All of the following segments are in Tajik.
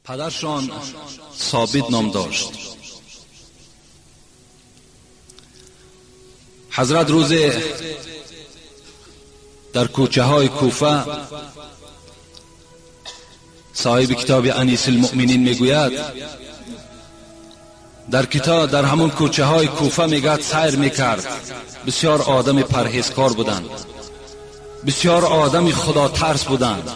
Падаршон Собит ном дошт. Ҳазрат рӯзе дар кӯчаҳои Куфа соҳиби китоби Анис алмӯъминин мегӯяд, дар китоб дар ҳамон кӯчаҳои Куфа мегӯяд сайр мекард. Бисёр одами парҳезкор буданд, бисёр одами худотарс буданд.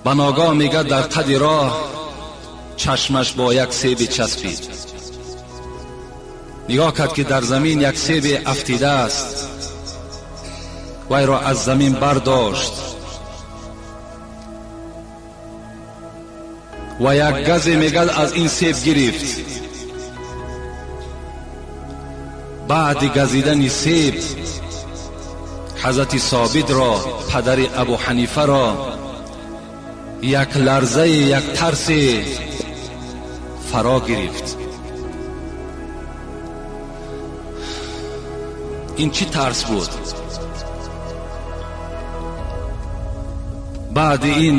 Ба ногоҳ мегӯяд дар қади роҳ чашмаш бо як себе часпид. Нигоҳ кард ки дар замин як себе афтидааст, вайро аз замин бардошт ва як газе мегӯяд аз ин себ гирифт. Баъди газидани себ ҳазрати Собитро, падари Абу Ҳанифаро, як ларзае, як тарсе фаро гирифт. Ин чӣ тарс буд? Баъди ин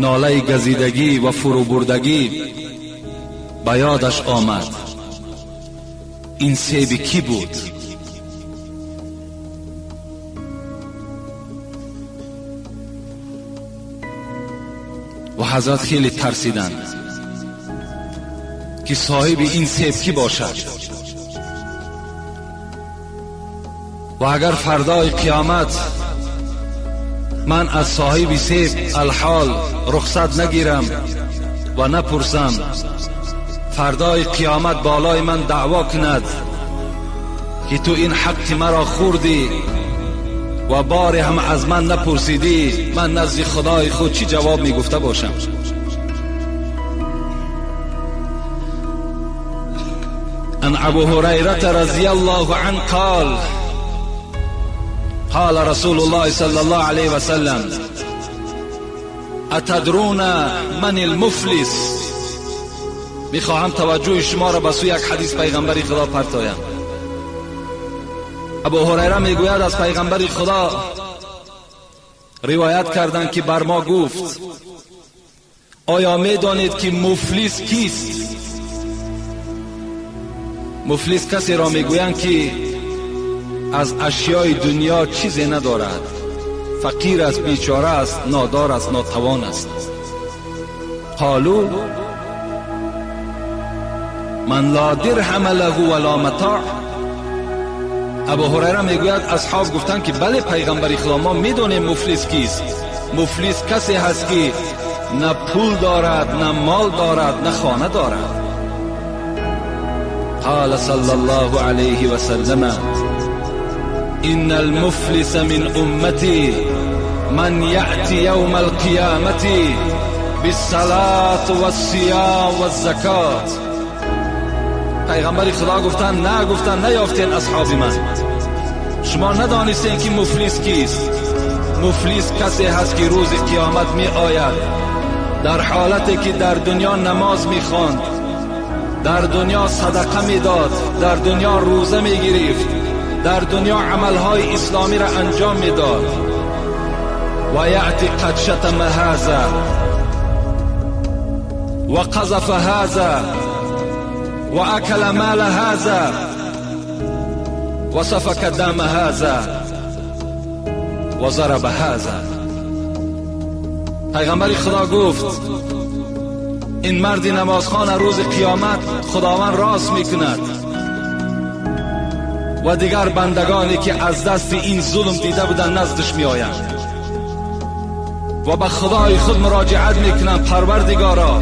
нолаи газидагӣ ва фурӯбурдагӣ ба ёдаш омад. Ин себи кӣ буд? Ва ҳазрат хеле тарсиданд ки соҳиби ин себ кӣ бошад ва агар фардои қиёмат ман аз соҳиби себ алҳол рухсат нагирам ва напурсам, фардои қиёмат болои ман даъво кунад ки ту ин ҳаққи маро хӯрдӣ ва боре ҳам аз ман напурсидӣ, ман назди худои худ чӣ ҷавоб мегуфта бошам? Ан Абу Ҳурайрата разияллоҳу анҳу қол قال رسول الله صلى الله عليه وسلم اتدرون من المفلس. میخواهم توجه شما را به سوی یک حدیث پیغمبر خدا پرتایم. ابو هریره میگوید از پیغمبر خدا روایت کردند که بر ما گفت آیا میدانید که مفلس کیست؟ مفلس کسی را میگویند که از اشیای دنیا چیزی ندارد، فقیر است، بیچاره است، نادار است، ناتوان است. قالوا من لا درهم له ولا متاع. ابو هریره میگوید اصحاب گفتند که بله پیغمبر خدا، ما میدونیم مفلس کیست. مفلس کسی هست که نه پول دارد، نه مال دارد، نه خانه دارد. قال صلی الله علیه و سلم إن المفلس من أمتي من يأتي يوم القيامة بالصلاة والصيام والزكاة. پیغمبر خدا گفتن نه، گفتن نیافتین اصحاب من، شما ندانستین که مفلس کیست. مفلس کسی هست که روز قیامت می آید در حالتی که در دنیا نماز می خواند، در دنیا صدقه می داد، در دنیا روزه می گرفت، در دنیا عملهای اسلامی را انجام میداد. و یأتی قد شتم هذا و قذف هذا و اکل مال هذا و سفک دم هذا و ضرب هذا. پیغمبر خدا گفت این مرد نمازخوان روز قیامت خداوند راست میکند و دیگر بندگانی که از دست این ظلم دیده بودند نزدش می آیند و به خدای خود مراجعت میکنند: پروردگارا،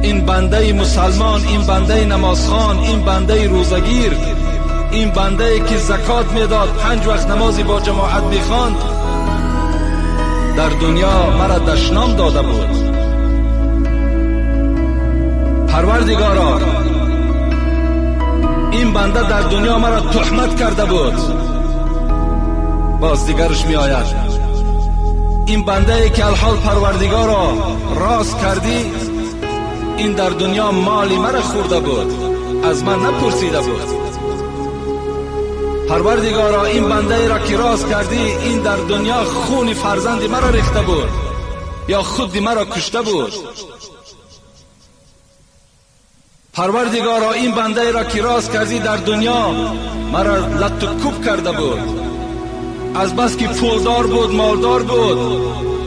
این بنده مسلمان، این بنده نمازخوان، این بنده روزگیر، این بنده که زکات میداد، 5 وقت نمازی با جماعت میخواند، در دنیا مرا دشنام داده بود. پروردگارا، این بنده در دنیا مرا تهمت کرده بود. باز دیگرش می آید: این بنده ای که الحال پروردگارا راست کردی، این در دنیا مالی مرا خورده بود، از من نپرسیده بود. پروردگارا این بنده ای را که راست کردی، این در دنیا خون فرزند مرا ریخته بود یا خود مرا کشته بود. پروردگارا این بنده ای را که راست کردی، در دنیا مرا لت و کوب کرده بود. از بس که پولدار بود، مالدار بود،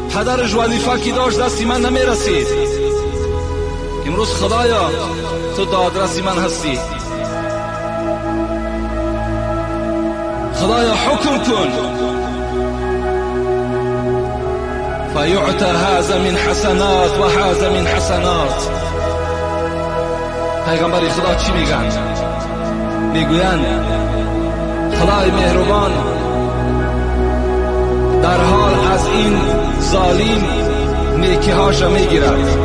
پدرش وظیفه که داشت دستی من نمی رسید. امروز خدایا تو دادرسی من هستی، خدایا حکم کن. فیعطى هذا من حسنات و هذا من حسنات. پیغمبر خدا چی میگن؟ میگویند خدای مهربان در حال از این ظالم نیکیهاش میگیرد،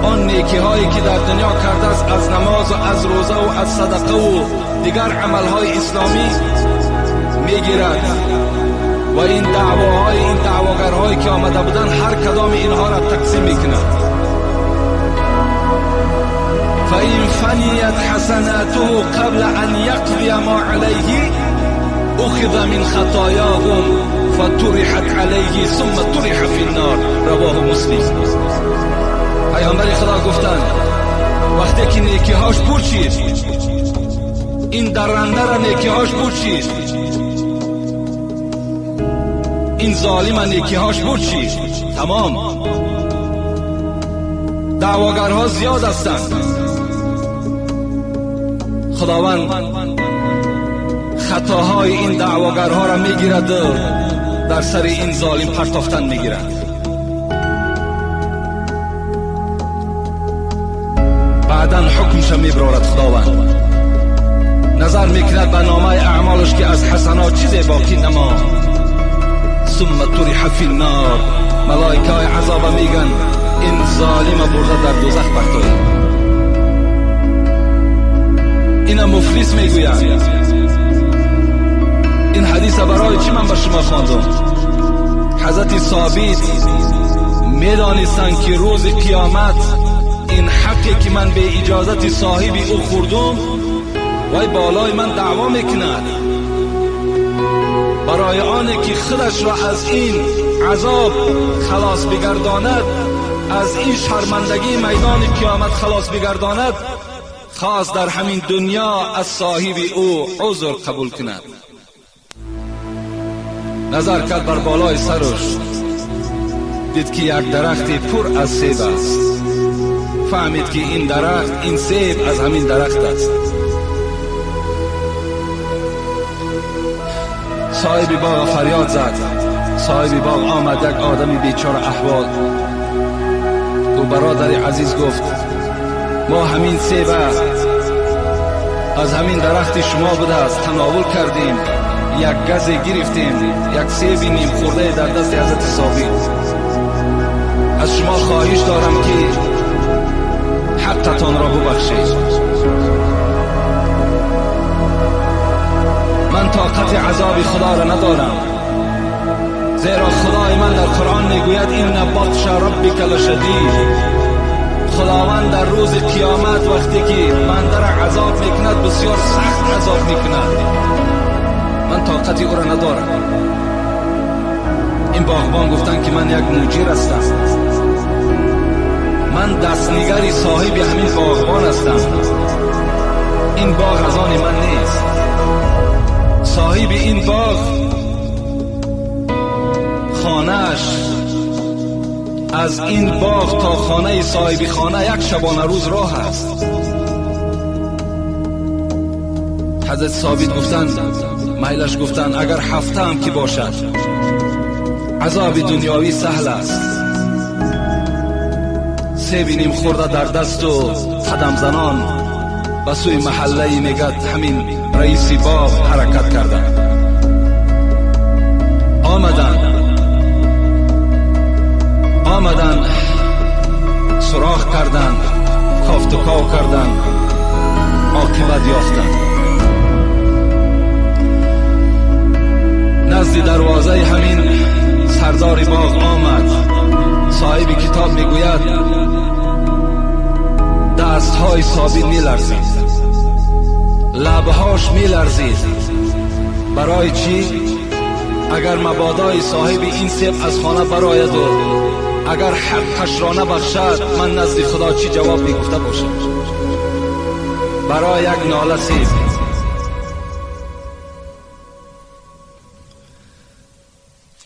آن نیکیهایی که در دنیا کرده است، از نماز و از روزه و از صدقه و دیگر عملهای اسلامی میگیرد. و این دعواهای این دعواگرهایی که آمده بودند، هر کدام اینها را تقسیم میکند. فإن فنیت حسناته قبل أن يقضي ما عليه أخذ من خطاياهم فطرحت عليه ثم طرح في النار. رواه مسلم. پیامبر خدا گفتند وقتی که نیکیهاش پرچید، این درنده را نیکیهاش پرچید، این ظالم نیکیهاش پرچید، تمام. دعواگرها زیاد هستند. خداوند خطاهای این دعواگرها را میگیرد و در سر این ظالم پرتافتن میگیرد. بعدا حکمش میبرارد. خداوند نظر میکند به نامه اعمالش که از حسنات چیزی باقی نماند. ثم طرح فی النار. ملائکه های عذاب میگن این ظالم برده در دوزخ پرتوید. اینا مفلس میگویند. این حدیث برای چی من به شما خواندم؟ حضرت ثابت میدانستند که روز قیامت این حقی که من به اجازت صاحب او خوردم وای بالای من دعوا میکند. برای آنه که خودش را از این عذاب خلاص بگرداند، از این شرمندگی میدان قیامت خلاص بگرداند، خواست در همین دنیا از صاحب او عذر قبول کند. نظر کرد بر بالای سرش، دید که یک درخت پر از سیب است. فهمید که این درخت، این سیب از همین درخت است. صاحب باغ فریاد زد. صاحب باغ آمد، یک آدمی بیچاره احوال. او برادر عزیز گفت ما همین سیب از همین درخت شما بوده است، تناول کردیم، یک گز گرفتیم، یک سیب نیم خورده در دست حضرت ثابت. از شما خواهش دارم که حقتان را ببخشید. من طاقت عذاب خدا را ندارم، زیرا خدای من در قرآن میگوید ان بطش ربک لشدید. خداوند در روز قیامت وقتی که بنده را عذاب میکند بسیار سخت عذاب میکند. من طاقت او را ندارم. این باغبان گفتن که من یک مجیر هستم، من دستنگری صاحب همین باغبان هستم، این باغ از آن من نیست. صاحب این باغ خانه‌اش از این باغ تا خانه صاحب خانه یک شبانه روز راه است. حضرت ثابت گفتند، میلش گفتند اگر هفته هم که باشد عذاب دنیاوی سهل است. سیب نیم خورده در دست و قدم زنان به سوی محله میگد همین رئیس باغ حرکت کردند. آمدن سراغ کردند، کافت و کاو کردند، عاقبت یافتند. نزد دروازه همین سردار باغ آمد. صاحب کتاب میگوید دستهای ثابت میلرزید، لبهاش میلرزید. Барои чӣ? Агар мабодои соҳиби ин себ аз хона барояд ва агар ҳаққаш ро набахшад, ман назди Худо чӣ ҷавоб мегуфта бошам? Барои як нола себ.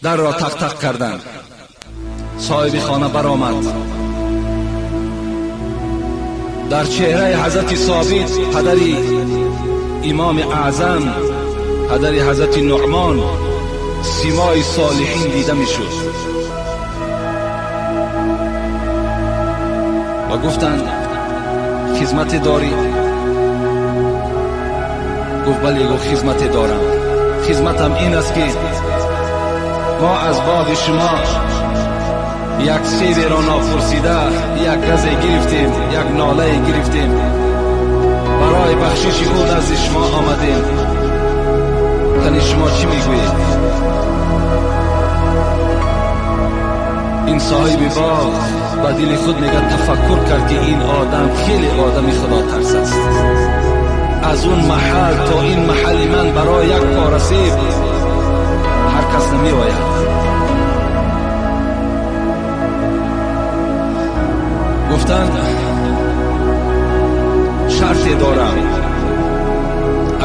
Дар ро тақ-тақ карданд. Соҳиби хона баромад. Дар чеҳраи ҳазрати Собит, падари имоми аъзам, падари ҳазрати Нуъмон, симои солиҳин дида мешуд. Ва гуфтанд: хизмате дорӣ? Гуфт: бале, гуфт, хизмате дорам. Хизматам ин аст ки мо аз боғи шумо як себеро нопурсида, як газе гирифтем, як нолае гирифтем. Барои бахшиши ӯ назди шумо омадем. Тани шумо чӣ мегӯед? Ин соҳиби боғ ба дили худ мегӯяд, тафаккур кард ки ин одам хеле одами худотарс аст. Аз он маҳал то ин маҳали ман барои як пора себ ҳар кас намеояд. Гуфтанд: шарте дорам,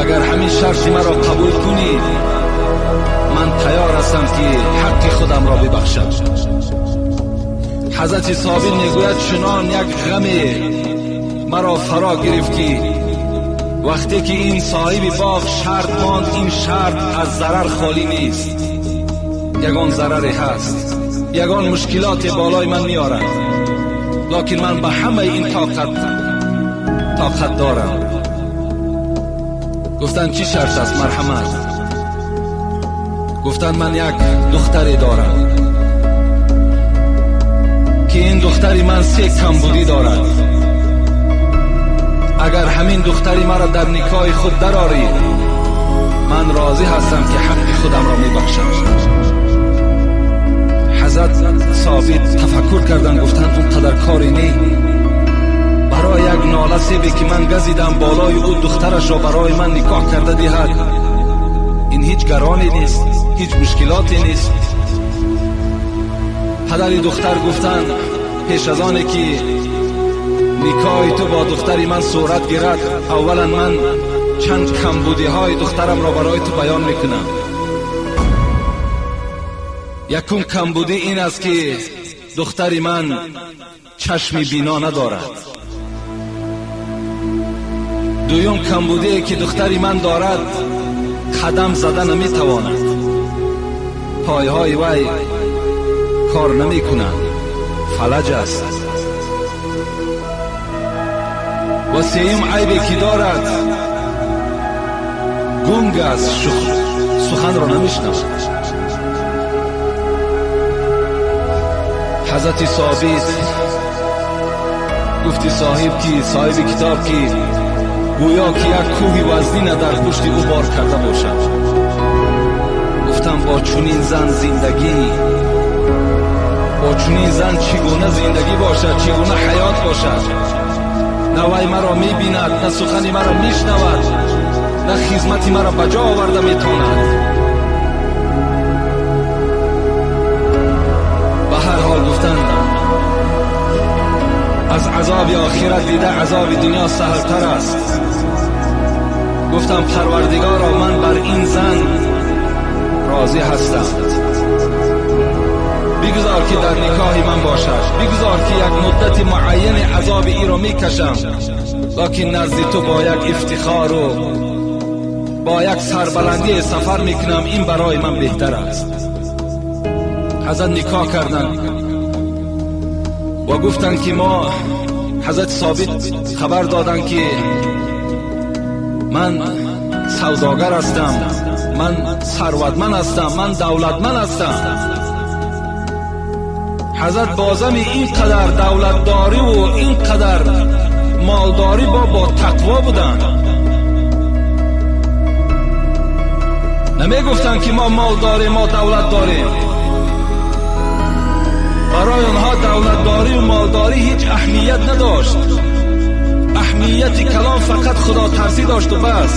агар ҳамин шарти маро қабул кунӣ, ман тайёр ҳастам ки ҳаққи худамро бибахшам. Ҳазрати Собит мегӯяд: чунон як ғаме маро фаро гирифт ки вақте ки ин соҳиби боғ шарт монд, ин шарт аз зарар холӣ нест, ягон зараре ҳаст, ягон мушкилоте болои ман меорад, лекин ман ба ҳамаи ин тоқат дорам. Гуфтанд: чӣ шарт аст? Марҳамат. Гуфтанд: ман як духтаре дорам ки ин духтари ман се камбудӣ дорад. Агар ҳамин духтари маро дар никоҳи худ дарорӣ, ман розӣ ҳастам ки ҳаққи худамро мебахшам. Ҳазрат Собит тафаккур карданд, гуфтанд: он қадар коре не, барои як нола себе ки ман газидам болои ӯ духтарашро барои ман никоҳ карда диҳад, ин ҳеҷ гароне нест, ҳеҷ мушкилоте нест. Падари духтар гуфтанд: пеш аз оне ки никоҳи ту бо духтари ман сурат гирад, аввалан ман чанд камбудиҳои духтарамро барои ту баён мекунам. Якум камбудӣ ин аст ки духтари ман чашми бино надорад. Дуюм камбудие ки духтари ман дорад, қадам зада наметавонад, пойҳои вай кор намекунанд, фалаҷ аст. Ва сеюм айбе ки дорад, гунг аст, суханро намешнавад. Ҳазрати Собит гуфти соҳиб ки соҳиби китоб ки гӯё ки як кӯҳи вазнина дар пушти ӯ бор карда бошад. Гуфтам: бо чунин зан зиндагӣ, бо чунин зан чӣ гуна зиндагӣ бошад, чӣ гуна ҳаёт бошад? На вай маро мебинад, на сухани маро мешнавад, на хизмати маро ба ҷо оварда метавонад. Ба ҳар ҳол гуфтанд: аз азоби охират дида азоби дунё саҳлтар аст. Гуфтам: Парвардигоро, ман бар ин зан розӣ ҳастам, бигзор ки дар никоҳи ман бошад, бигзор ки як муддати муайяни азоби иро мекашам, лекин назди ту бо як ифтихору бо як сарбаландӣ сафар мекунам, ин барои ман беҳтар аст. Ҳазрат никоҳ карданд ва гуфтанд ки мо, ҳазрати Собит хабар доданд ки ман савдогар ҳастам, ман сарватманд ҳастам, ман давлатманд ҳастам. Ҳазрат бозами ин қадар давлатдориву ин қадар молдорӣ бо тақво буданд. Намегуфтанд ки мо мол дорем, мо давлат дорем. Барои онҳо давлатдорию молдорӣ ҳеҷ аҳамият надошт. Аҳамияти калом фақат худотарсӣ дошту бас.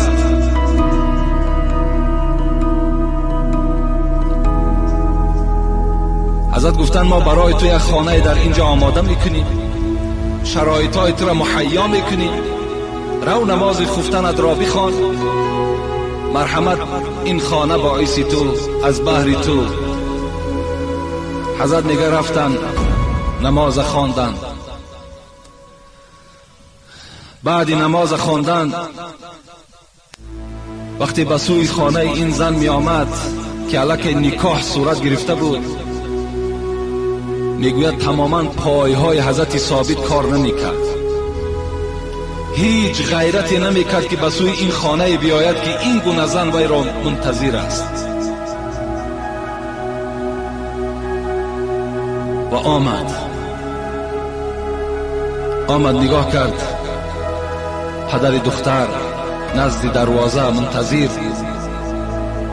حضرت گفتن ما برای تو یک خانه در اینجا آماده میکنیم، شرایط های تو را مهیا میکنیم، رو نماز خفتنت را بخوان، مرحمت این خانه باعث تو، از بهر تو. حضرت میگه رفتن نماز خواندن. بعد نماز خواندن وقتی به سوی خانه این زن می آمد که الک نکاح صورت گرفته بود، میگوید تماما پایهای حضرت ثابت کار نمیکرد، هیچ غیرتی نمیکرد که به سوی این خانه بیاید که این گونه زن وی را منتظر است. و آمد نگاه کرد، پدر دختر نزد دروازه منتظر،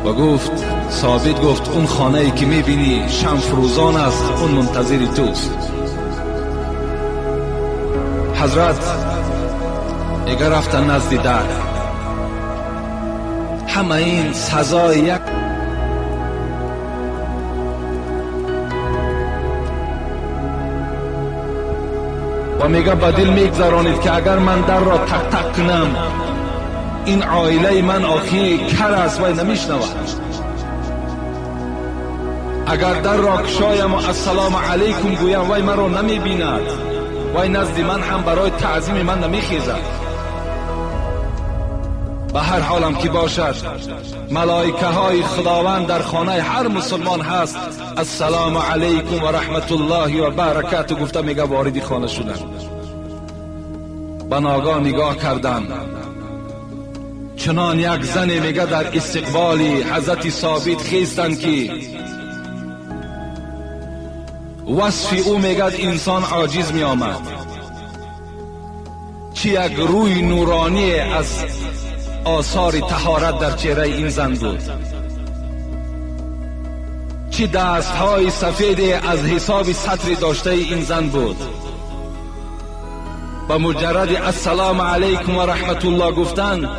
و گفت ثابت گفت اون خانه ای که میبینی شمفروزان است، اون منتظر توست. حضرت دیگه رفتن نزد در، همه این سزای یک و میگه به دل میگذرانید که اگر من در را تق تق کنم این عائله من آخی کر است و نمیشنود، اگر در را کشایم و السلام علیکم گویم وی مرا نمیبیند، وی نزد من هم برای تعظیم من نمیخیزد. به هر حالم که باشد ملائکه های خداوند در خانه هر مسلمان هست، السلام علیکم و رحمت الله و برکاته گفته میگه وارد خانه شدن. به ناگاه نگاه کردن، چنان یک زن میگه در استقبال حضرت ثابت خیستن که وصف او میگه انسان عاجز می آمد. چی یک روی نورانی از آثار طهارت در چهره این زن بود، چی دستهای سفید از حساب سطر داشته این زن بود. با مجرد السلام علیکم و رحمت الله گفتن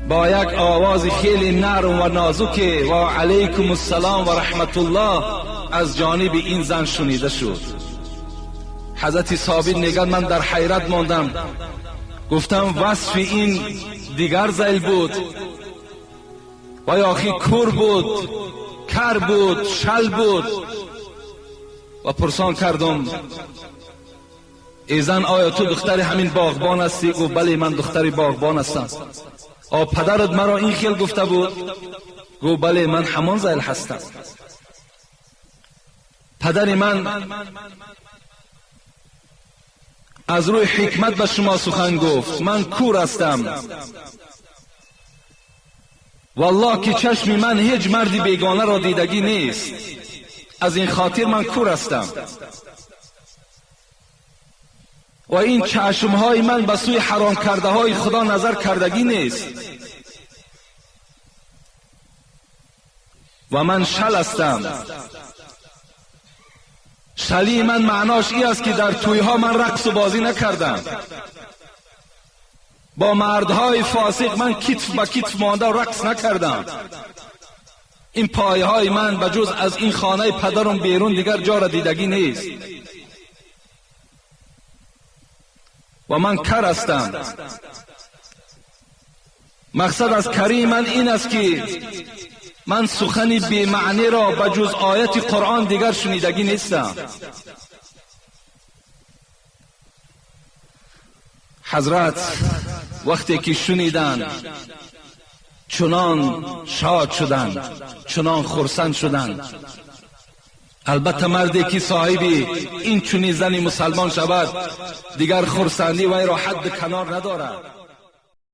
با یک آواز خیلی نرم و نازک و علیکم السلام و رحمت الله از جانب این زن شنیده شد. حضرت ثابت میگن من در حیرت ماندم، گفتم وصف این دیگر زیل بود و آخی کور بود، کر بود، شل بود. و پرسان کردم ای زن آیا تو دختر همین باغبان هستی؟ گفت بله من دختر باغبان هستم. آ پدرت مرا این خیل گفته بود؟ گفت بله من همان زیل هستم. پدر من از روی حکمت به شما سخن گفت، من کور هستم، والله که چشم من هیچ مردی بیگانه را دیدگی نیست، از این خاطر من کور هستم و این چشمهای من به سوی حرام کرده های خدا نظر کردگی نیست و من شل هستم. شلی من معناش ای است که در تویها من رقص و بازی نکردم، با مردهای فاسق من کتف به کتف مانده و رقص نکردم. این پایهای من به جز از این خانه پدرم بیرون دیگر جا را دیدگی نیست و من کر هستم. مقصد از کری من این است که من سخن بی معنی را به جز آیت قرآن دیگر شنیدگی نیستم. حضرت وقتی که شنیدند چنان شاد شدند، چنان خرسند شدند. البته مردی که صاحبی این چنین زنی مسلمان شود دیگر خرسندی وی را حد کنار ندارد.